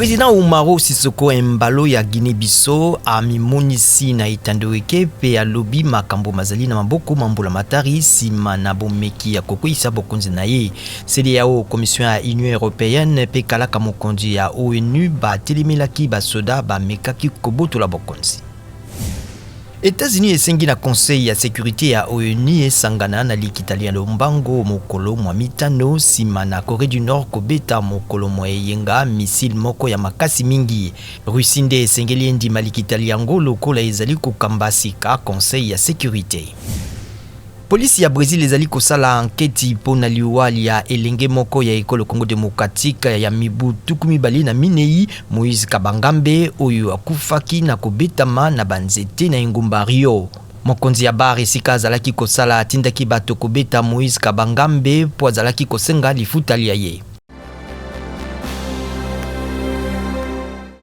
President Umaro Sissoco Embalo ya Guinee-Bissau amimonisi na etando eke mpe alobi makambo mazali na maboko ma mbulamatari nsima na bomeki ya kokweyisa bokonzi na ye. CEDEAO, Commission ya Union europeenne mpe kalaka mokonzi ya ONU batelemelaki basoda bamekaki kobotola bokonzi. Etats-Unis esengi na Conseil ya securite ya ONU esangana na likita lya lombango mokolo mwa mitano nsima na Coree du Nord kobeta mokolo mwa eyenga missile moko ya makasi mingi. Russie nde esengeli endima likita lyango lokola ezali kokamba sika Conseil ya securite. Polisi ya Bresil ezali kosala anketi mpo na liwa lya elenge moko ya ekolo Congo democratique ya mibu 24, Moïse Kabangambe, oyo akufaki na kobetama na ba nzete na engumba Rio. Mokonzi ya bar esika azalaki kosala atindaki bato kobeta Moïse Kabangambe mpo azalaki kosenga lifuta lya ye.